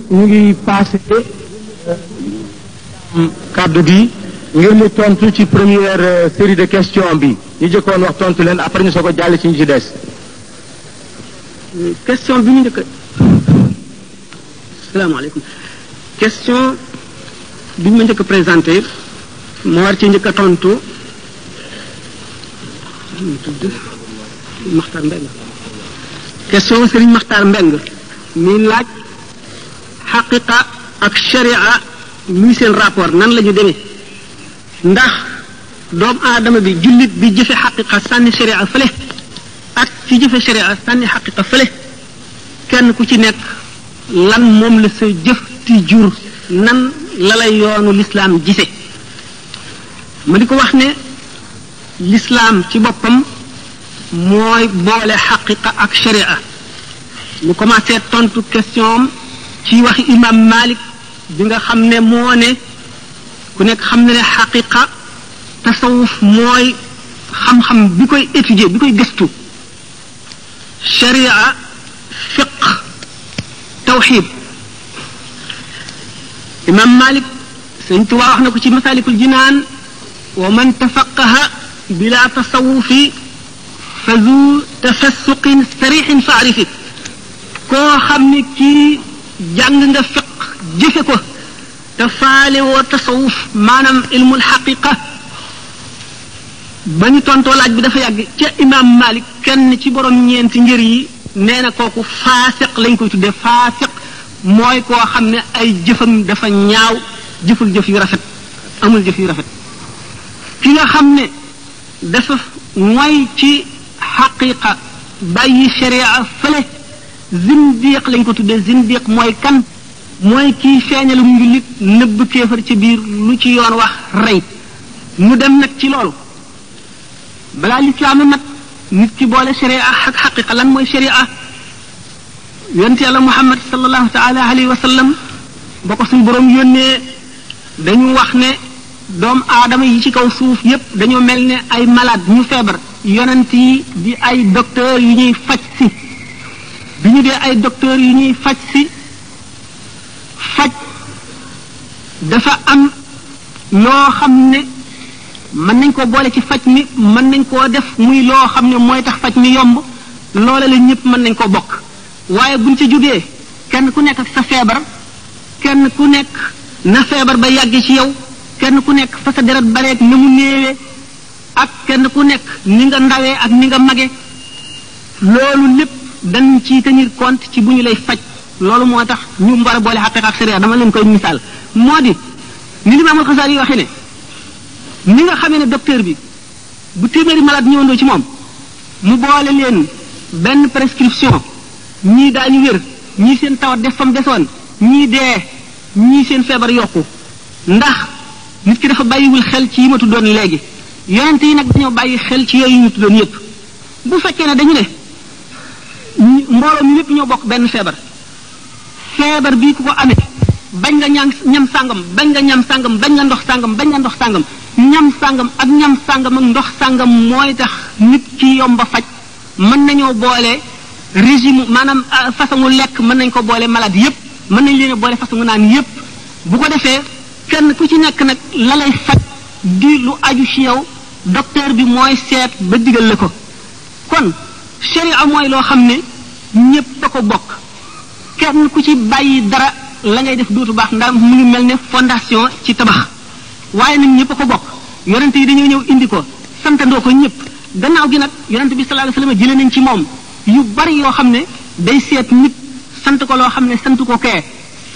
ñu ngi passé kàddu gi ngir mu tontu ci première série de questions bi ñu jëkkoon wax tontu leen après ñu soog a jàll ci ñu ci des. question bi ñu njëkk salaamaaleykum question bi ñu ma njëkk a présenté moo war ci njëkk a tontu Maxtar Mbeng question Serigne Maxtar Mbeng mi laaj xaqiqa ak sharia muy seen rapport nan la ñu demee ndax doomu aadama bi jullit bi jëfe xaqiqa sànni sharia fële ak ci jëfe sharia sànni xaqiqa fële kenn ku ci nekk lan moom la sa jëf ti jur nan la lay yoonu lislaam gise ma di ko wax ne lislaam ci boppam mooy boole xaqiqa ak sharia mu commencé tontu question ci waxi imam Malik bi nga xam ne moo ne ku nekk xam ne ne xaqiqa tasawuf mooy xam-xam bi koy étudier bi koy gëstu sharia fiq tawxid imam Malik Sëñ Tuubaa wax na ko ci masalikul jinaan wa man tafaqaha bila tasawufi fa zu tafassuqin sarixin faarifi koo xam ne kii jàng nga fiq jëfe ko te faale woo tasawuf maanaam ilmul xaqiqa ba ñu tontoo laaj bi dafa yàgg ca imam Malik kenn ci borom ñeenti ngir yi nee na kooku faasiq lañ koy tuddee faasiq mooy koo xam ne ay jëfam dafa ñaaw jëful jëf yu rafet amul jëf yu rafet ki nga xam ne dafa mooy ci xaqiqa bàyyi sharia fële zindiq lañ ko tuddee zindiq mooy kan mooy kii feeñalu njullit nëbb kéefar ci biir lu ci yoon wax rey mu dem nag ci loolu balaa lislaam mat nit ki boole sharia ak xaqiqa lan mooy sharia yonent yàlla Muhammad sallallahu taala alayhi wa sallam ba ko suñu borom yónnee dañu wax ne doomu aadama yi ci kaw suuf yépp dañoo mel ne ay malade ñu feebar yonent yi di ay docteur yu ñuy faj si bi ñu dee ay docteur yu ñuy faj si faj dafa am loo xam ne mën nañ ko boole ci faj mi mën nañ koo def muy loo xam ne mooy tax faj mi yomb loola la ñëpp mën nañ ko bokk waaye buñ ci jógee kenn ku nekk ak sa feebar kenn ku nekk na feebar ba yàgg ci yow kenn ku nekk fa sa deret bareeg na mu néewee ak kenn ku nekk ni nga ndawee ak ni nga mage loolu lépp dañ ci tenir compte ci bu ñu lay faj loolu moo tax ñu war a boole xaqiqa ak sharia dama leen koy misaal moo di ni Imaamul Xasaali waxee ne ni nga xamee ne docteur bi bu téeméeri malade ñëwandoo ci moom mu boole leen benn prescription ñii daañu wér ñii seen tawat def fam desoon ñii dee ñii seen feebar yokku ndax nit ki dafa bàyyiwul xel ci yi ma tuddoon léegi yonent yi nag dañoo bàyyi xel ci yooyu ñu tuddoon yépp bu fekkee ne dañu ne mbooloo mi yépp ñoo bokk benn feebar feebar bii ku ko amee bañ nga ñam sàngam bañ nga ñam sàngam bañ nga ndox sàngam bañ nga ndox sàngam ñam sàngam ak ñam sàngam ak ndox sàngam mooy tax nit ki yomba faj mën nañoo boole régime maanaam façon lekk mën nañ ko boole malade yépp mën nañ leen a boole façon naan yépp bu ko defee kenn ku ci nekk nag la lay faj di lu aju ci yow docteur bi mooy seet ba digal la ko kon sharia mooy loo xam ne ñépp a ko bokk kenn ku ci bàyyi dara la ngay def dootu baax ndax mu ngi mel ne fondation ci tabax waaye nag ñépp a ko bokk yonent yi dañoo ñëw indi ko santandoo ko ñépp gannaaw gi nag yonent bi sallallahu alayhi wasallam jëlee nañ ci moom yu bari yoo xam ne day seet nit sant ko loo xam ne sant ko kee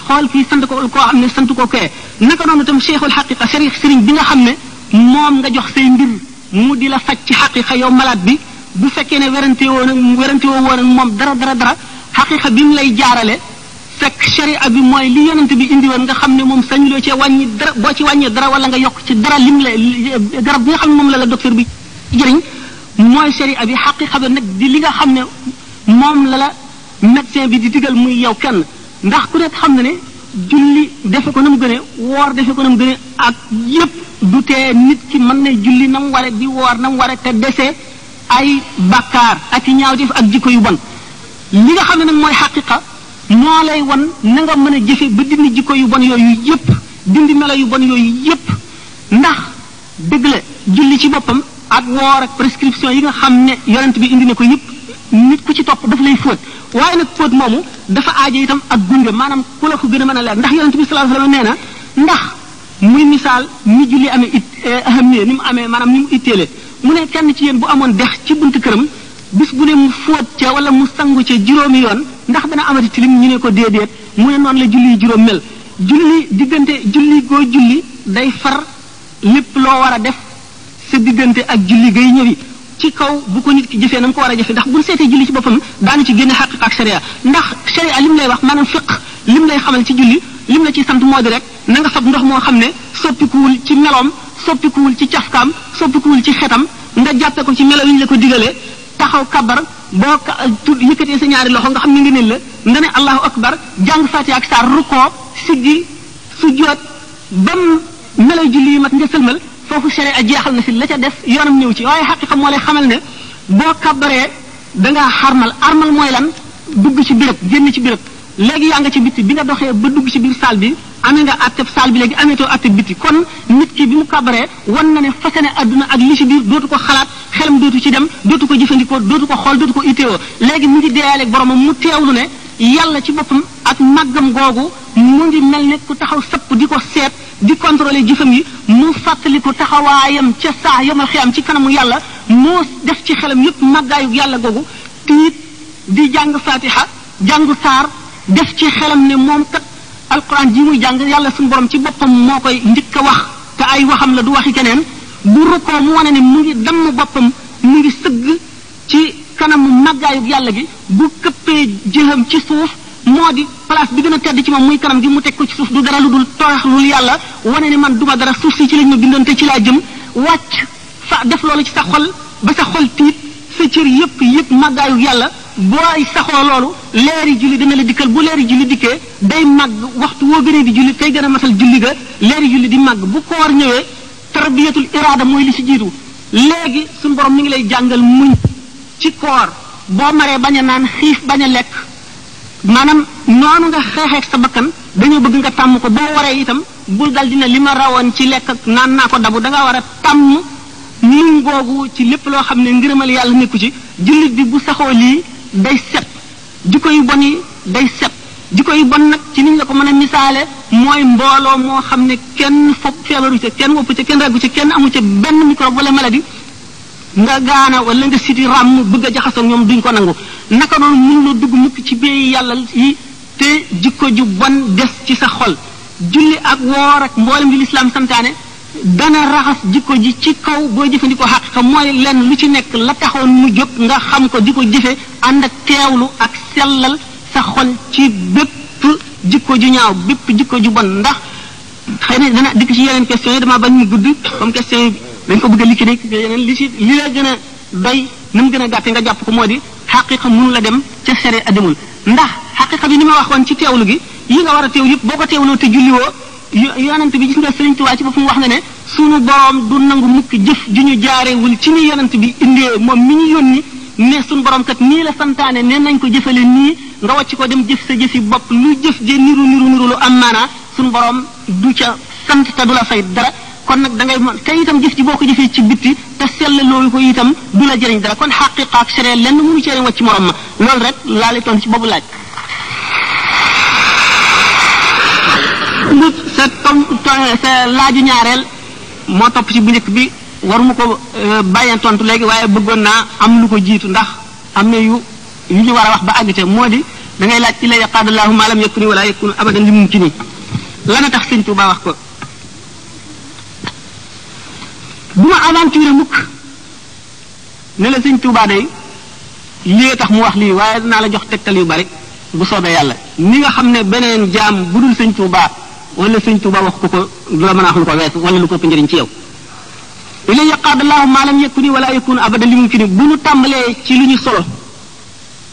xool kii sant ko koo xam ne sant ko kee naka noonu itam cheikhul xaqiqa sëriñ bi nga xam ne moom nga jox say mbir mu di la faj ci xaqiqa yow malade bi bu fekkee ne werante woo woon ak moom dara xaqiqa bi mu lay jaarale fekk sharia bi mooy li yonent bi indi woon nga xam ne moom sañuloo cee wàññi dara boo ci wàññee dara wala nga yokk ci dara lim la garab bi nga xam ne moom la docteur bi jëriñ mooy sharia bi xaqiqa bi nag di li nga xam ne moom la médecin bi di digal muy yow kenn ndax ku nekk xam na ne julli defe ko na mu gëne woor defe ko na mu gëne ak yépp du tee nit ki mën na julli na mu ware di woor na mu ware te desee ay bakkaar ak i ñaawteef ak jikko yu bon li nga xam ne nag mooy xaqiqa moo lay wan na nga mën a jëfe ba dindi jikko yu bon yooyu yépp dindi melo yu bon yooyu yépp ndax dëgg la julli ci boppam ak woor ak prescription yi nga xam ne yonent bi indi na ko yépp nit ku ci topp daf lay fóot waaye nag fóot moomu dafa aajo itam ak gunge maanaam ku la ko gën a mën a leer ndax yonent bi sallallahu alayhi wasallam nee na ndax muy misaal ni julli amee ahamiyé ni mu amee maanaam ni mu itteele mu ne kenn ci yéen bu amoon dex ci buntu këram bis bu ne mu fóot ca wala mu sangu ca juróomi yoon ndax dana amati tilim ñu ne ko déedéet mu ne noonu la julli juróom mel julli diggante julli goo julli day far lépp loo war a def sa diggante ak julli gay ñëwi ci kaw bu ko nit ki jëfee na nga ko war a jëfee ndax bu ñu seetee julli ci boppam daanu ci génne xaqiqa ak sharia ndax sharia lim lay wax maanaam fiq lim lay xamal ci julli lim la ci sant moo di rek na nga fab ndox moo xam ne soppikuwul ci meloom soppikuwul ci cafkaam soppikuwul ci xetam nga jàppe ko ci melo yi ñu la ko digalee taxaw kabar boo yëkkatee sa ñaari loxo nga xam ne nga ne la nga ne allahu akbar jàng fatiha ak saar rukkoo siggi sujjoot bam meloy julli yi mat nga sëlmal foofu sharia jeexal na fi la ca def yoonam ñëw ci waaye xaqiqa moo lay xamal ne boo kabaree dangaa xarmal armal mooy lan dugg ci béréb génn ci béréb léegi yaa nga ci bitti bi nga doxee ba dugg ci biir saal bi amee nga atteb saal bi léegi ameetoo atteb bitti kon nit ki bi mu kabaree wan na ne fasane adduna ak li ci biir dootu ko xalaat xelam dootu ci dem dootu ko jëfandikoo dootu ko xool dootu ko itteewoo léegi mu ngi deeyaaleeg boromam mu teewlu ne yàlla ci boppam ak màggam googu mu ngi mel ne ku taxaw sapp di ko seet di contrôler jëfam yi mu fàttali ko taxawaayam ca saa yomal xiyam ci kanamu yàlla moo def ci xelam yépp màggaayu yàlla googu tiit di jàng fatiha jàng saar def ci xelam ne moom kat alquran ji muy jàng yàlla suñu borom ci boppam moo koy njëkk a wax te ay waxam la du waxi keneen bu rukkoo mu wane ne mu ngi damm boppam mu ngi sëgg ci kanamu màggaayu yàlla gi bu këppee jëxam ci suuf moo di place bi gën a tedd ci moom muy kanam gi mu teg ko ci suuf du dara lu dul toroxlul yàlla wane ne man duma dara suuf si ci lañ ma bindoon te ci laa jëm wàcc fa def loolu ci sa xol ba sa xol tiit sa cër yépp màggaayu yàlla booy saxoo loolu leeri julli dina la dikkal bu leeri julli dikkee day màgg waxtu woo gënee di julli tey gën a masal julli ga leeri julli di màgg bu koor ñëwee tarbiyatul iraada mooy li ci jiitu léegi suñu borom mi ngi lay jàngal muñ ci koor boo maree bañ a naan xiif bañ a lekk maanaam noonu nga xeexeeg sa bakkan dañoo bëgg nga tàmm ko boo waree itam bul dal dina li ma rawoon ci lekk ak naan naa ko dabu da ngaa war a tàmm muñ googu ci lépp loo xam ne ngërëmal yàlla nekku ci jullit bi bu saxoo lii day set jikko yu bon yi day set jikko yu bon nag ci niñ la ko mën a misaale mooy mbooloo moo xam ne kenn fopp feebaru ca kenn wopp ca kenn raggu ca kenn amu ca benn microbe wala maladie nga gaana wala nga siti ràmm bëgg a jaxasoo ñoom duñ ko nangu naka noonu mënu la dugg mukk ci béy yàlla yi te jikko ju bon des ci sa xol julli ak woor ak mboolem li lislaam santaane dana raxas jikko ji ci kaw boo jëfandikoo xaqiqa mooy lenn lu ci nekk la taxoon mu jóg nga xam ko di ko jëfe ànd ak teewlu ak sellal sa xol ci bépp jikko ju ñaaw bépp jikko ju bon ndax xëy na dana dikk ci yeneen question yi dama bañ mu gudd comme question yi dañ ko bëgg a liquider yeneen li la gën a doy na mu gën a gàtte nga jàpp ko moo di xaqiqa mënu la dem ca sere adamul ndax xaqiqa bi ni ma waxoon ci teewlu gi yi nga war a teew yëpp boo ko teewloo te julliwoo yonent bi gis nga Sëriñ Tuubaa ci boppam wax na ne sunu borom du nangu mukk jëf ju ñu jaarewul ci ni yonent bi indee moom mi ñu yónni ne sunu borom kat nii la santaane ne nañ ko jëfale nii nga wàcc ko dem jëf sa jëfi bopp lu jëf je niru lu am maanaa sunu borom du ca sant te du la fay dara kon nag da ngay te itam jëf ji boo ko jëfee ci bitti te sell loolu ko itam du la jëriñ dara kon xaqiqa ak sere lenn mënu cee wàcc morom ma loolu rek laa lay tontu ci boobu laaj. sa laaju ñaareel moo topp ci bu njëkk bi waruma ko bàyyeen tontu léegi waaye bëggoon naa am lu ko jiitu ndax am na yu ñu war a wax ba àggte moo di da ngay laaj illa yaqaadallahu ma lam yakuni wala yakunu abadan li mumkini lana tax sëñ Tuubaa wax ko bu ma aventure mukk ne la sëñ Tuubaa day lii tax mu wax lii waaye dinaa la jox tegtal yu bari bu soobee yàlla ni nga xam ne beneen jaam bu dul sëñ Tuubaa wala sëñ Tuubaa wax ko du la mën a wax lu ko weesu wala lu ko ëpp njëriñ ci yow ila yaqaadallahu ma lam yakuni wala yakunu abadan li mumkini bu ñu tàmbalee ci lu ñu solo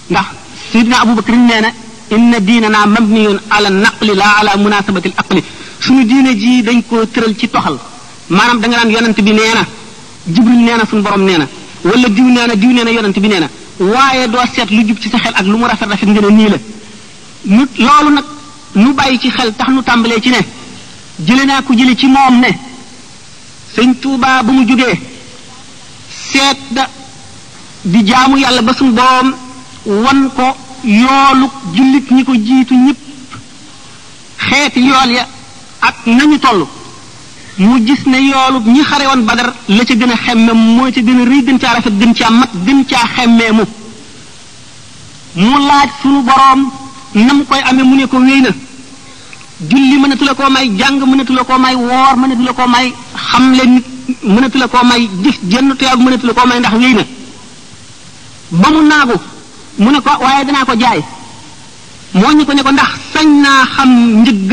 ndax Seydina Abubakar nee na inna diinana mabniyun ala naqli la ala munasabati al aqli suñu diine ji dañ koo tëral ci toxal maanaam da nga naan yonent bi nee na Jibril nee na suñu borom nee na wala diw nee na yonent bi nee na waaye doo seet lu jub ci sa xel ak lu mu rafet rafet nga ne nii la nu loolu nag nu bàyyi ci xel tax nu tàmbalee ci ne jële naa ko jële ci moom ne sëñ Tuubaa ba mu jógee seet da di jaamu yàlla ba suñu boroom wan ko yoolu jullit ñi ko jiitu ñëpp xeeti yool ya ak nañu toll mu gis ne yoolu ñi xare woon Badar la ca gën a xemme moo ca gën a rëy gën caa rafet gën caa mat gën caa xemmee mu laaj sunu boroom nam koy amee mu ne ko wéy na julli mënatu la koo may jàng mënatu la koo may woor mënatu la koo may xamle nit mënatu la koo may jëf jenn tuyaab mënatu la koo may ndax wéy na ba mu naagu mu ne ko waaye danaa ko jaay moo ñu ko ne ko ndax sañ naa xam njëgg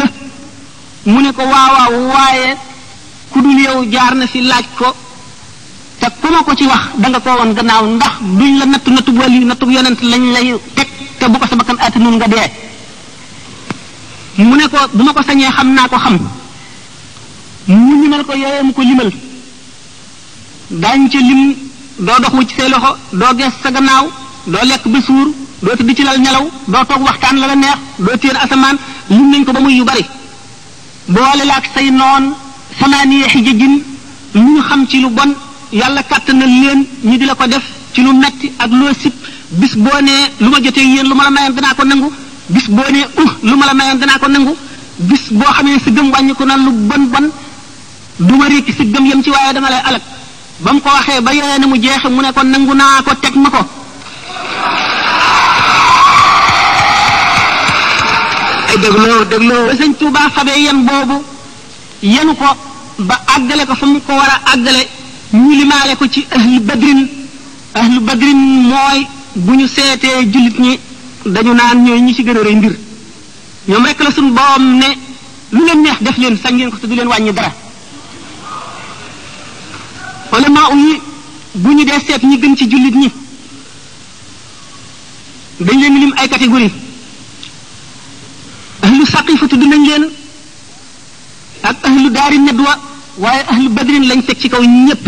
mu ne ko waawaaw waaye ku dul yow jaar na fi laaj ko te ku ma ko ci wax da nga koo woon gannaaw ndax duñ la nattu wali nattu yonent lañ lay teg te bu ko sa bakkan ati nun nga dee mu ne ko bu ma ko sañee xam naa ko xam mu limal ko yooyee mu ko limal daañu ca lim doo dox ci say loxo doo gees sa gannaaw doo lekk ba suur doo tëdd ci lal nelaw doo toog waxtaan la la neex doo téen asamaan lim nañ ko ba muy yu bari boole la ak say noon samaaniye xijajin lu ñu xam ci lu bon yàlla kàttanal leen ñu di la ko def ci lu metti ak loo sib bis boo nee lu ma jotee yéen lu ma la mayoon danaa ko nangu bis boo nee lu ma la mayoon danaa ko nangu bis boo xamee sa gëm wàññi ko na lu bon du ma rékki sa gëm yem ci waaye dama lay alak ba mu ko waxee ba yore na mu jeexe mu ne ko nangu naa ko teg ma ko dégloo ba sëñ Tuubaa fabee yen boobu yenu ko ba àggale ko fa mu ko war a àggale ñu limaale ko ci ahlu badrin mooy bu ñu seetee jullit ñi dañu naan ñooy ñi ci gën a rëy mbir ñoom rek la suñu borom ne lu leen neex def leen sañ ngeen ko te du leen wàññi dara ulama yi bu ñu dee seet ñi gën ci jullit ñi dañ leen lim ay catégorie ahlu saqifa tudd nañ leen ak ahlu daari nadwa waaye ahlu badrin lañ teg ci kaw ñépp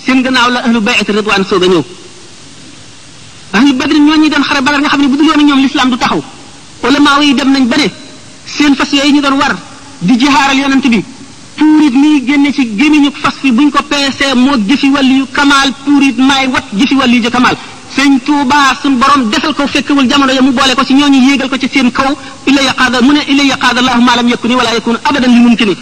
seen gannaaw la ahlu bay'at ridwan soog a ñëw ahlu badrin ñoo ñuy doon xare Badar nga xam ne bu dul woon ñoom l'islam du taxaw ulama yi dem nañ ba ne seen fas yooyu ñu doon war di jihaaral yonent bi puurit mi génne ci gémmiñu fas fi buñ ko peesee moo jëfi wàllu yu kamaal puurit maay wat jëfi wàllu yu kamaal sëñ Tuubaa suñ borom defal ko fekkewul jamono ya mu boole ko ci ñooñu yéegal ko ci seen kaw illa yaqaada mu ne illa yaqaada allahu ma lam yakuni wala yakunu abadan li mumkini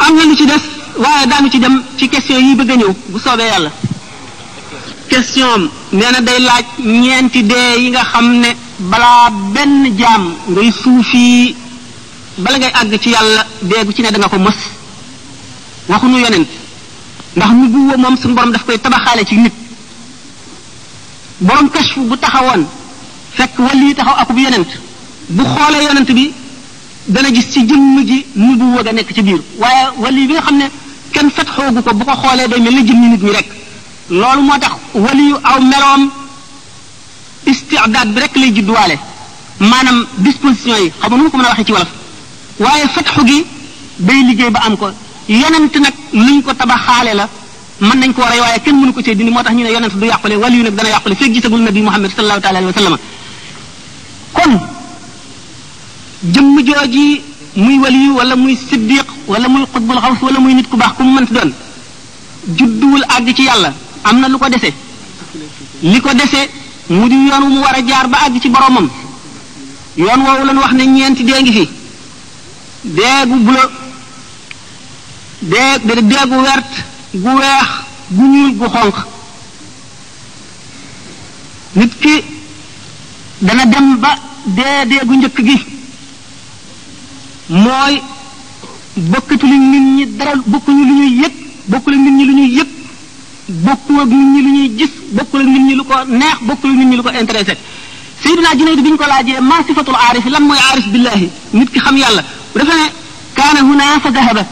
am na lu ci des waaye daanu ci dem ci question yi bëgg a ñëw bu soobee yàlla question am nee na day laaj ñeenti dee yi nga xam ne balaa benn jaam ngay suufi bala ngay àgg ci yàlla dee gu ci ne da nga ko mos waxuñu yonent ndax nu bu moom suñu borom daf koy tabaxaale ci nit borom kashfu bu taxawoon fekk wali yi taxaw akub yonent bu xoolee yonent bi dana gis ci jëmm ji nu bu wëgg a nekk ci biir waaye wali bi nga xam ne kenn fet xoogu ko bu ko xoolee day mel ni jëmmi nit ñi rek loolu moo tax wali yu aw meloom istidaad bi rek lay judduwaale maanaam disposition yi xam nga nu ma ko mën a waxee ci wolof waaye fatxu gi day liggéey ba am ko yonent nag luñ ko tabaxaale la mën nañ ko rey waaye kenn mënu ko cee dindi moo tax ñu ne yonent du yàqule wali yu nag dana yàqule feeg gisagul nabi Muhammad sallallahu taala alayhi wa sallam kon jëmm jooji muy wali wala muy siddiq wala muy xutbul xaws wala muy nit ku baax ku mu mënti doon judduwul àgg ci yàlla am na lu ko dese li ko dese mu di yoon wu mu war a jaar ba àgg ci boromam yoon woowu lañu wax ne ñeenti dee ngi fi dee gu bulo dee gu wert gu weex gu ñuul gu xonq nit ki dana dem ba dee gu njëkk gi mooy bokkatuñu nit ñi dara bokkuñu lu ñuy yëg bokkul ak nit ñi lu ñuy yëg bokkul ak nit ñi lu ñuy gis bokkul ak nit ñi lu ko neex bokkul ak nit ñi lu ko intéressé Seydina Junayd bi ñu ko laajee ma sifatul aarif lan mooy aarif billahi nit ki xam yàlla bu defee ne kaana huna fa dahaba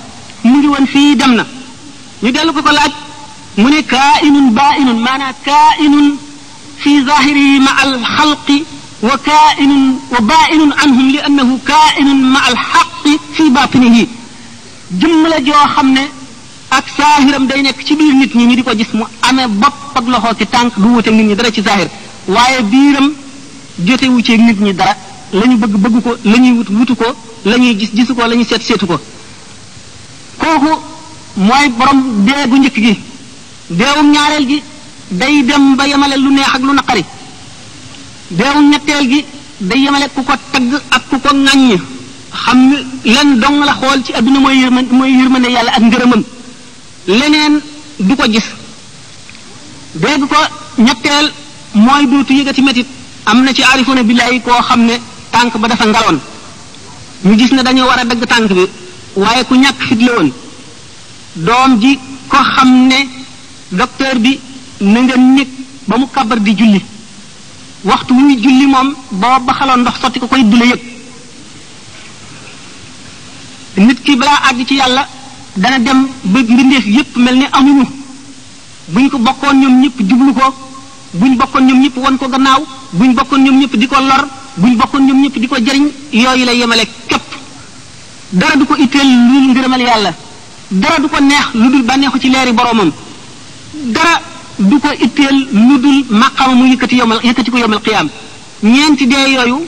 mu ngi woon fii dem na ñu dellu ko laaj mu ne kaa'inun baa'inun maanaam kaa'inun fi zahirihi ma al xalqi wa kaa'inun wa baa'inun anhum li annahu kaa'inun ma al xaqi fi baatinihi jëmm la joo xam ne ak saahiram day nekk ci biir nit ñi ñu di ko gis mu amee bopp ak loxo ki tànk du wuteeg nit ñi dara ci zahir waaye biiram jotewu ci nit ñi dara la ñu bëgg ko la ñuy wutu ko la ñuy gisu ko la ñuy seetu ko kooku mooy borom dee gu njëkk gi deewum ñaareel gi day dem ba yemale lu neex ak lu naqari deewum ñetteel gi day yemale ku ko tagg ak ku ko ŋàññ xam len dong la xool ci adduna mooy yërmande yàlla ak ngërëmam leneen du ko gis dégg ko ñetteel mooy duutu yëgati metit am na ci aarifuna billahi koo xam ne tànk ba dafa ngaloon ñu gis ne dañoo war a dagg tànk bi waaye ku ñàkk fit la woon doom ji ko xam ne docteur bi na nga nekk ba mu kabar di julli waxtu wu muy julli moom boo baxaloon ndox sotti ko koy du la yëg nit ki balaa àgg ci yàlla dana dem ba mbindeef yépp mel ni amuñu buñ ko bokkoon ñoom ñëpp jublu ko buñ bokkoon ñoom ñëpp won ko gannaaw buñ bokkoon ñoom ñëpp di ko lor buñ bokkoon ñoom ñëpp di ko jëriñ yooyu lay yemale képp dara du ko itteel lu dul ngërëmal yàlla dara du ko neex lu dul bànneexu ci leeri boromam dara du ko itteel lu dul maqama mu yëkkati ko yowmal qiyaam ñeenti dee yooyu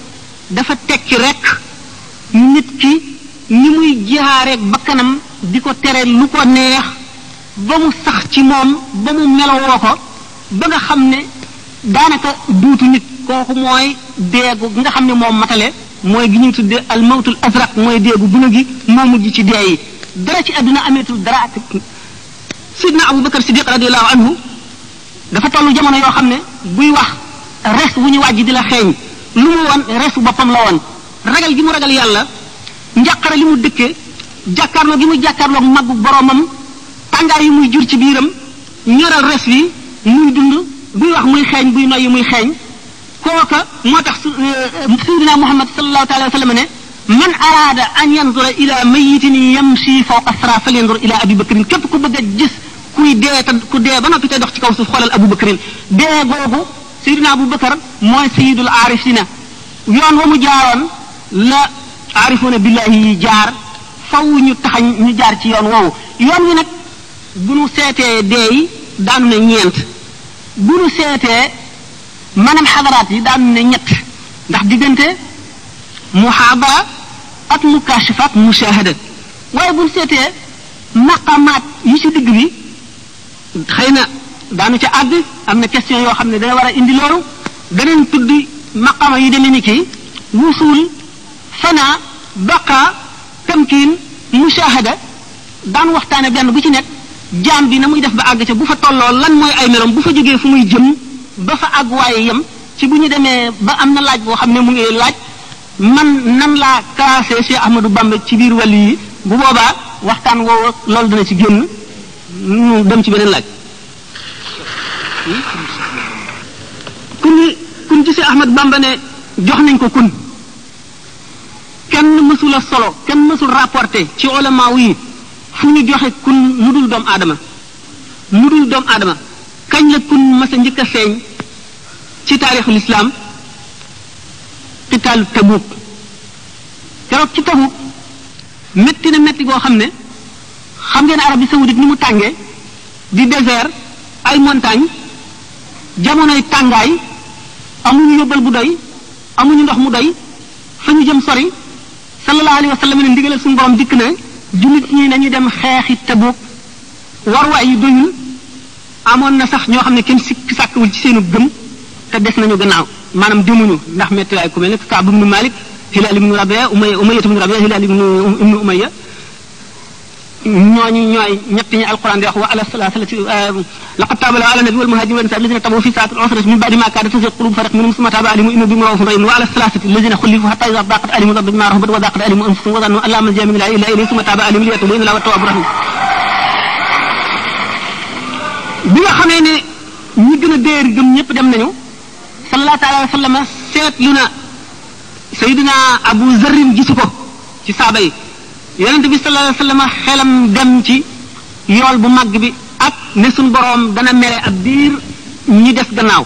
dafa tekki rek nit ki ni muy jihaareeg bakkanam di ko tere lu ko neex ba mu sax ci moom ba mu melowoo ko ba nga xam ne daanaka duutu nit kooku mooy deegu nga xam ne moom matale mooy gi ñuy tudde al mawtul azraq mooy deegu buna gi moo mujj ci dee yi dara ci àdduna ameetul dara ak sidna Abu Bakar Siddiq radiyallahu anhu dafa tollu jamono yoo xam ne buy wax res wu ñu wàjj di la xeeñ lu mu woon resu boppam la woon ragal gi mu ragal yàlla njàqare li mu dëkkee jàkkaarloo gi mu jàkkaarloo maggu boromam tàngaay yi muy jur ci biiram ñoral res wi muy dund buy wax muy xeeñ buy noyyi muy xeeñ kooka moo tax sayyidina Muhammad sallallahu alayhi wa sallam ne man araada an yanzura ila mayitin yamshi fawqa sara falyanzur ila abi bakrin képp ku bëgg a gis kuy dee te ku dee ba noppi te dox ci kaw suuf xoolal Abu Bakrin dee googu sayyidina Abu Bakar mooy sayyidul aarifina yoon wa mu jaaroon la aarifuna billahi yi jaar faw ñu taxañ ñu jaar ci yoon woowu yoon wi nag bu nu seetee dee yi daanu ne ñeent bu nu seetee maanaam xadaraat yi daanu ne ñett ndax diggante muhaabara ak mukashafa ak mushahada waaye bu nu seetee maqamaat yi ci digg bi xëy na daanu ca àgg am na question yoo xam ne dana war a indi loolu daneen tudd maqama yi demee ni ki wusul fana baqa tamkin mushahada daan waxtaane benn bu ci nekk jaam bi na muy def ba àgg ca bu fa tolloo lan mooy ay meloom bu fa jógee fu muy jëm ba fa àgg waaye yem ci bu ñu demee ba am na laaj boo xam ne mu ngi laaj man nan laa classé Cheikh Ahmadou Bamba ci biir wàll yi bu boobaa waxtaan woowu loolu dana ci génn ñu dem ci beneen laaj kun ci Cheikh Ahmadou Bamba ne jox nañ ko kun kenn mësul a solo kenn mësul rapporté ci ulama yi fu ñu joxe kun lu dul doomu aadama kañ la kun mas a njëkk a feeñ ci taarixul islam qitaalu Tabuk keroog ci Tabuk métti na métti goo xam ne xam ngeen Arabie saoudite ni mu tàngee di désert ay montagne jamonoy tàngaay amuñu yóbbal bu doy amuñu ndox mu doy fa ñu jëm sori sallallahu alayhi wa sallam ne ndigalal suñu borom dikk na jullit ñi nañu dem xeexi Tabuk warwaay yi doyul amoon na sax ñoo xam ne kenn sikki sàkkawul ci seenu gëm te des nañu gannaaw maanaam demuñu ndax metti waay ku mel ne Kaab ibnu Malik Hilaal ibnu Rabi'a Umayya ibnu Rabi'a Hilaal ibnu Umayya ñooñu ñooy ñett ñi alquran di wax wa ala salasalati laqad taaba ala nabi wal muhajirin wal ansar alladhina tabu fi sa'ati al-usrati min ba'di ma kaada tazigh qulubu fariqin minhum thumma taaba alayhim innahu bihim ra'ufun rahim wa ala salasati alladhina khulifu hatta idha daqat alayhim al-ardu bima rahabat wa daqat alayhim anfusuhum wa dhannu an la malja'a min Allahi illa ilayhi thumma taaba alayhim liyatubu inna Allaha tawwabur rahim bi nga xamee ne ñi gën a déer gëm ñëpp dem nañu sallallahu alayhi wa sallam seetlu na Sayyidina Abu Zarrin gisu ko ci saaba yi yonente bi sallallahu alayhi wa sallam xelam dem ci yool bu màgg bi ak ne suñ boroom dana mere ab diir ñi des gannaaw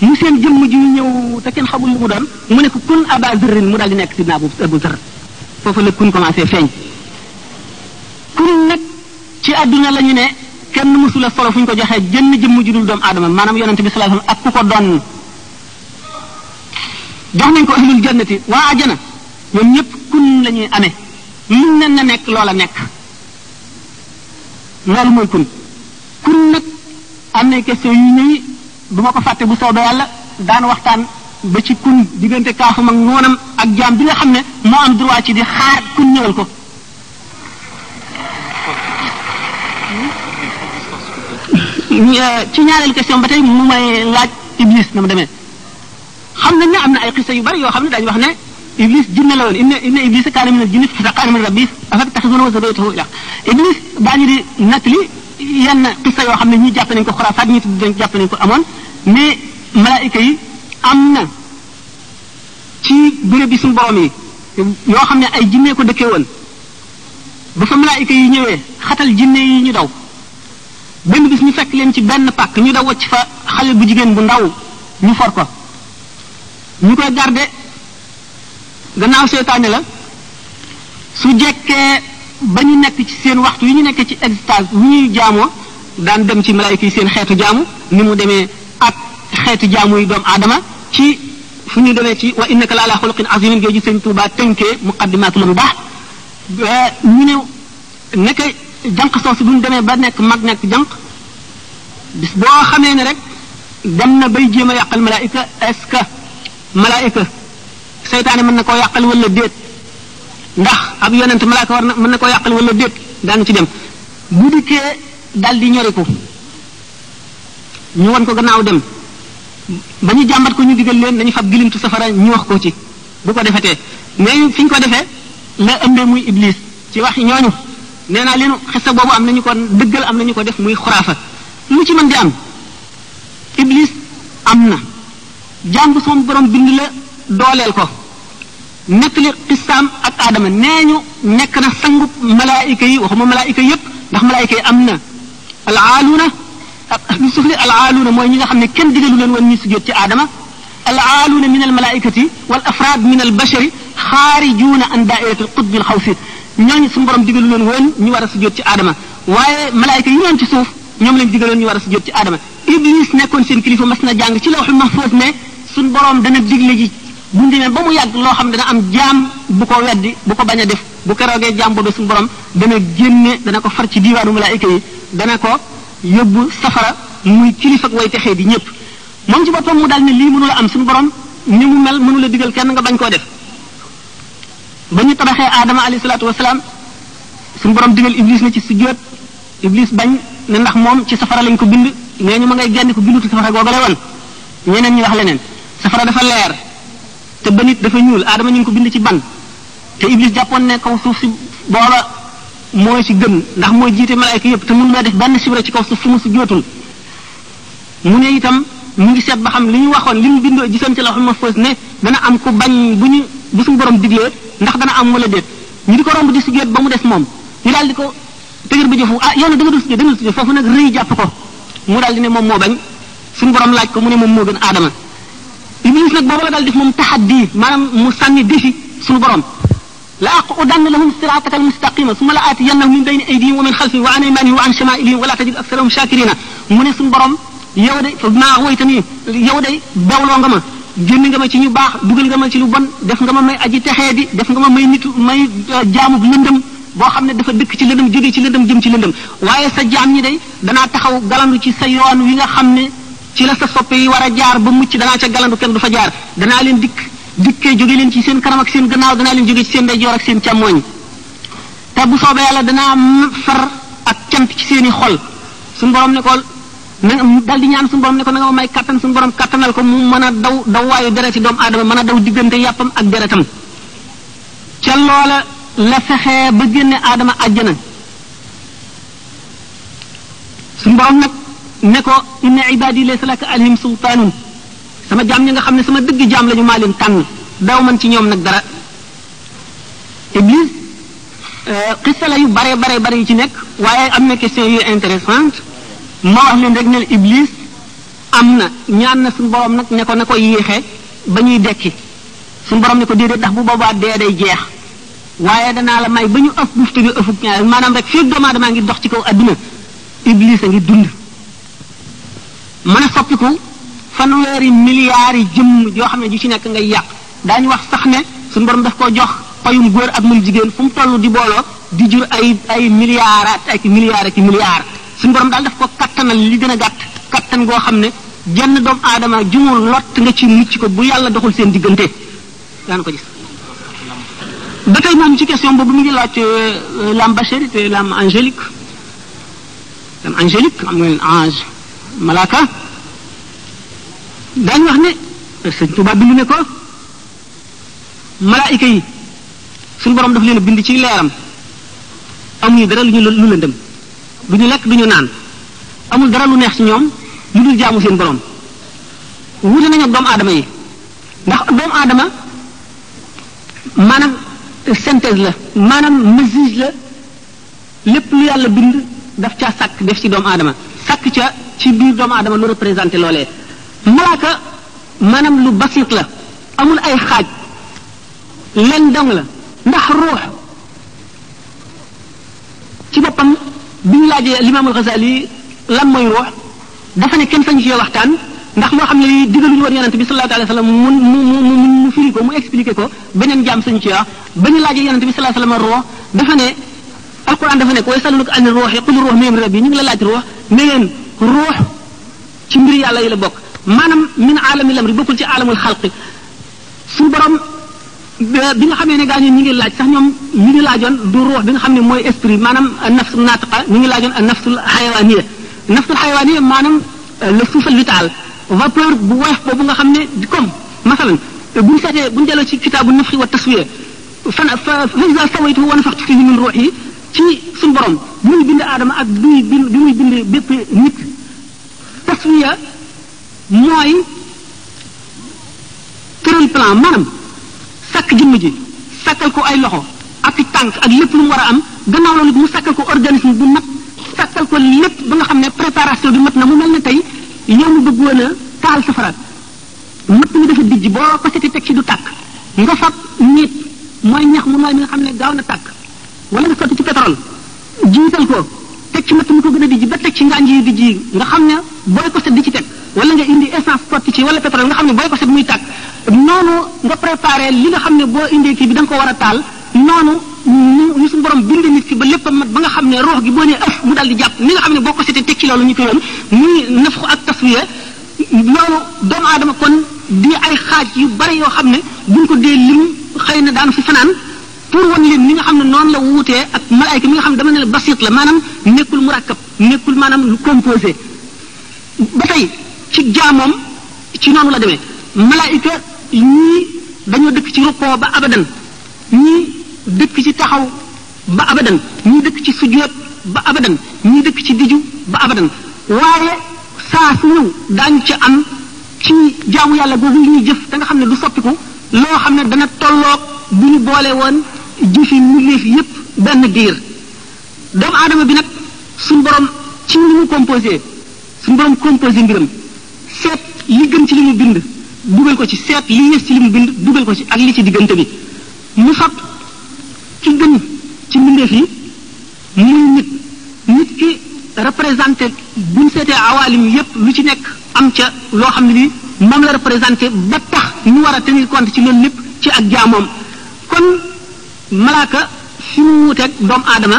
mu seen jëmm ji ñëw te kenn xamul lu mu doon mu ne ko kun Aba Zarrin mu daal di nekk Sidna Abu Zarr foofu la kun commencé feeñ kun nag ci àdduna la ñu ne kenn mësula solo fu ñu ko joxee jënn jëmm ju dul doomu aadama maanaam yonente bi sallallahu alayhi wasallam ak ku ko doon jox nañ ko ahlul jannati waa ajana ñoom ñëpp kun la ñuy amee luñ nen na nekk loola nekk loolu mooy kun nag am na question yu ñëw du ma ko fàtte bu soobee yàlla daan waxtaan ba ci kun diggante kaafam ak noonam ak jaam bi nga xam ne moo am droit ci di xaar kun ñëwal ko ci ñaareelu question ba tey mu may laaj iblis na mu demee xam nañ ne am na ay xisa yu bari yoo xam ne dañu wax ne iblis jinne la woon inna iblis kaana min al-jinni fasaqa min rabbi afattakhidhuhu wa zurriyyatahu ilaah iblis daañu di nettali yenn xisa yoo xam ne ñi jàpp nañ ko xuraafaat ñi tudd jàpp nañ ko amoon mais malaayika yi am na ci béréb bi suñu borom yi yoo xam ne ay jinne ko dëkkee woon ba fa malaayika yi ñëwee xatal jinne yi ñu daw benn bis ñu fekk leen ci benn pàkk ñu daw wacc fa xale bu jigéen bu ndaw ñu for ko ñu koy garde gannaaw seytaane la su jekkee ba ñu nekk ci seen waxtu yi ñu nekk ci extase wu ñuy jaamoo daan dem ci malaayika yi seen xeetu jaamu ni mu demee ak xeetu jaamu yi doomu aadama ci fu ñu demee ci wa innaka la ala xuluqin azimin géeju sëñ Tuubaa tënkee muqaddimatul amdah ñu ne nekk jànq soosu bu ñu demee ba nekk mag nekk jànq bis boo xamee ne rek dem na bay jéem a yàqal malaayika est-ce que malaayika seytaane mën na koo yàqal wala déet ndax ab yonent malaayika war na mën na koo yàqal wala déet daanu ci dem bu dikkee dal di ñoriku ñu won ko gannaaw dem ba ñu jàmbat ko ñu digal leen nañu fab gilintu safara ñu wax ko ci bu ko defetee mais fi ñu ko defee la ëmbee muy iblis ci wax ñooñu nee naa leen xisa boobu am nañu ko dëggal am nañu ko def muy xuraafa lu ci mën di am iblis am na jàmb son borom bind la dooleel ko nekk li xisaam ak aadama nee ñu nekk na sangub malaayika yi waxuma malaayika yépp ndax malaayika yi am na alaaluuna ak ahlu sufli alaaluuna mooy ñi nga xam ne kenn digalu leen woon ñu sujjóot ci aadama alaaluuna min al malaayikati wal afraad min al bashari xaarijuuna an daairati al qutbi al xawsi ñooñu suñu borom digalu leen woon ñu war a sujjóot ci aadama waaye malaayika yi ñoon ci suuf ñoom lañ digaloon ñu war a sujjóot ci aadama iblis nekkoon seen kilifa mas na jàng ci lawhul mahfuz ne suñu borom dana digle ji bu ñu demee ba mu yàgg loo xam ne dana am jaam bu ko weddi bu ko bañ a def bu keroogee jaam boobu suñu borom dana génne dana ko far ci diiwaanu malaayika yi dana ko yóbbu safara muy kilifa ak way texee di ñëpp moom ci boppam mu daal ne lii mënula am suñu borom ni mu mel mënula digal kenn nga bañ koo def ba ñu tabaxee aadama alayhi salaatu wasalaam suñu borom digal iblis na ci sujjóot iblis bañ ne ndax moom ci safara lañ ko bind nee ñu ma ngay genn ko bindutu safara googale woon ñeneen ñi wax leneen safara dafa leer te ba nit dafa ñuul aadama ñu ngi ko bind ci ban te iblis jàppoon ne kaw suuf si booba mooy ci gën ndax mooy jiite malaayka yëpp te mënu la def benn sibra ci kaw suuf fu mu si jootul mu ne itam mu ngi seet ba xam li ñu waxoon li mu bindoo gisoon ci lawhul mahfuz ne dana am ku bañ bu suñu borom diglee ndax dana am wala déet ñu di ko romb di sujjóot ba mu des moom ñu daal di ko tëgër bi jëfu yow nag da nga dul sujjóot da nga dul sujjóot foofu nag rëy jàpp ko mu daal di ne moom moo bañ suñu borom laaj ko mu ne moom moo gën aadama iblis nag boobu la daal def moom taxaddi maanaam mu sànni défi suñu borom la aqudanna lahum siraataka almustaqima summa la aatiyannahum min bayni aydihim wa min xalfihim wa an aymanihim wa an shamaa'ilihim wa la tajid aksarahum shakirina mu ne suñu borom yow de fa maa woytani yow de bewloo nga ma génn nga ma ci ñu baax dugal nga ma ci lu bon def nga ma may aji texee di def nga ma may nitu may jaamub lëndëm boo xam ne dafa dëkk ci lëndëm jóge ci lëndëm jëm ci lëndëm waaye sa jaam ñi day danaa taxaw galandu ci sa yoon wi nga xam ne ci la sa soppe yi war a jaar ba mucc danaa ca galandu kenn du fa jaar danaa leen dikkee jóge leen ci seen kanam ak seen gannaaw danaa leen jóge ci seen ndeyjoor ak seen càmmooñ te bu soobee yàlla danaa far ak cant ci seen i xol suñu borom ne ko na dal di ñaan suñu borom ne ko na nga ma may kattan suñu borom kattanal ko mu mën a daw waayu dereti doomu aadama mën a daw diggante yàppam ak deretam ca loola la fexee ba génne aadama àjjana suñu borom nag ne ko inna ibadi laysa laka alayhim sultaanun sama jaam ñi nga xam ne sama dëgg jaam lañu maa leen tànn daw man ci ñoom nag dara iblis xissa la yu bare yu ci nekk waaye am na question yu intéressante ma wax leen rek ne iblis am na ñaan na suñu borom nag ne ko na ko yéexee ba ñuy dekki suñu borom ne ko déedéet ndax bu boobaa dee day jeex waaye danaa la may ba ñu ëf bufte bi ëfuk ñaar maanaam rek fii doomu aadama ngi dox ci kaw adduna iblis a ngi dund mën a soppiku fanweeri milliards yi jëmm yoo xam ne ju ci nekk ngay yàq daañu wax sax ne suñu borom daf koo jox payum góor ak mul jigéen fu mu toll di booloo di jur ay milliards ak milliards suñu borom daal daf ko kattanal li gën a gàtt kattan goo xam ne jenn doomu aadama jumul lott nga ci mucc ko bu yàlla doxul seen diggante daan ko gis ba tey moom ci question boobu mu ngi laaj l'âme bachérique et l'âme angélique l'âme angélique am nga ange malaaka daañu wax ne sëñ Tuubaa bind ne ko malaayika yi suñu borom daf leen a bind ci leeram amuñu dara lu lëndëm du ñu lekk du ñu naan amul dara lu neex ci ñoom lu dul jaamu seen borom wuute nañu ak doomu aadama yi ndax doomu aadama maanaam synthèse la maanaam mesure la lépp lu yàlla bind daf caa sàkk def ci doomu aadama sàkk ca ci biir doomu aadama lu représenté loolee malaaka maanaam lu basit la amul ay xaaj leen dong la ndax ruux ci boppam bi ñu laajee limaamul Xasaali lan mooy ruux dafa ne kenn sañu ci waxtaan ndax loo xam ne lii digaluñu woon yonente bi sallallahu alayhi wa sallam mu firi ko mu expliqué ko beneen jaam sañu ci wax ba ñu laajee yonente bi sallallahu alayhi wa sallam ruux dafa ne alquran dafa ne ko yasalunaka ani ruuhi qul ruux min amri rabbi ñu ngi la laaj ruux ne leen ruux ci mbir yàlla yi la bokk maanaam min aalamil amri bokkul ci aalamul xalqi suñu borom bi nga xamee ne gaa ñi ngi laaj sax ñoom ñi ngi laajoon du ruux bi nga xam ne mooy esprit maanaam nafsu naatiqa ñi ngi laajoon nafsul xayawaaniya nafsul xayawaaniya maanaam le souffle vital vapeur bu woyof boobu nga xam ne comme masalan bu ñu seetee bu ñu delloo ci kitaabu nafxi wa taswiya fa iza sawaytuhu wa nafaxtu fihi min ruuhi ci suñu borom bi muy bind aadama ak bi muy bind bépp nit taswiya mooy tëral plan maanaam sàkk jëmm ji sàkkal ko ay loxo ak i tànk ak lépp lu mu war a am gannaaw loolu mu sàkkal ko organisme bu mat sàkkal ko lépp ba nga xam ne préparation bi mat na mu mel ne tey yow mu bëggoon a taal safara mat mi dafa dijj boo ko seti teg ci du tàkk nga fab nit mooy ñax mu nooy mi nga xam ne gaaw na tàkk wala nga sotti ci pétrole jiital ko teg ci matt mi ko gën a dijj ba teg ci ngànj yi dijj yi nga xam ne booy ko set di ci teg wala nga indi essence sotti ci wala pétrole nga xam ne booy ko set muy tàkk noonu nga préparé li nga xam ne boo indee kii bi da nga ko war a taal noonu ñu suñu borom bind nit ki ba lépp mat ba nga xam ne roox gi boo nee ëf mu dal di jàpp ni nga xam ne boo ko setee teg ci loolu ñu ko yoon muy nafxu ak taswiya loolu doomu aadama kon di ay xaaj yu bari yoo xam ne buñ ko dee lim xëy na daanu fi fanaan pour wan leen ni nga xam ne noonu la wuutee ak malaayka mi nga xam ne dama ne la basit la maanaam nekkul murakkab nekkul maanaam lu composé ba tey ci jaamoom ci noonu la demee malaayka ñii dañoo dëkk ci rukkoo ba abadan ñii dëkk ci taxaw ba abadan ñii dëkk ci sujjóot ba abadan ñii dëkk ci diju ba abadan waaye saa su ñëw daañu ci am ci jaamu yàlla googu ñuy jëf da nga xam ne du soppiku loo xam ne dana tolloog bu ñu boole woon jëfi mbindeef yépp benn diir doomu aadama bi nag suñ borom ci ni mu composé suñ borom composé mbiram seet li gën ci li mu bind dugal ko ci seet li yées ci li mu bind dugal ko ci ak li ci diggante bi mu fab ki gën ci mbindeef yi muy nit ki représenté buñ seetee awaalim yépp lu ci nekk am ca loo xam ne ni moom la représenté ba tax ñu war a tenir compte ci loolu lépp ci ak jaamoom kon malaaka fi mu wuuteeg doomu aadama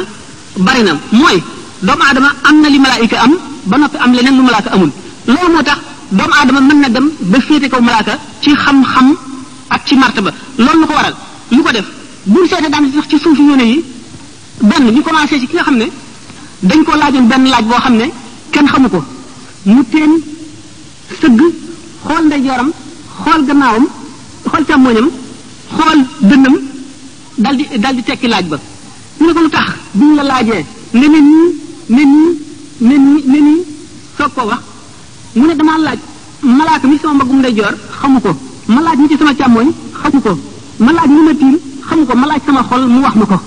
bari na mooy doomu aadama am na li malaayika am ba noppi am leneen lu malaaka amul loolu moo tax doomu aadama mën na dem ba féete kaw malaaka ci xam-xam ak ci martaba loolu lu ko waral lu ko def buñ seetee daan sax ci suufi yoone yi benn ñu commencé ci ki nga xam ne dañ ko laajoon benn laaj boo xam ne kenn xamu ko mu teen sëgg xool ndeyjooram xool gannaawam xool càmmoñam xool dënnam dal di tekki laaj ba ñu ne ko lu tax bi ñu la laajee ne nii soog ko wax mu ne damaa laaj malaaka mi sama mbagum ndeyjoor xamu ko ma laaj ñi ci sama càmmoñ xamu ko ma laaj ñi ma tiim xamu ko ma laaj sama xol mu wax ma ko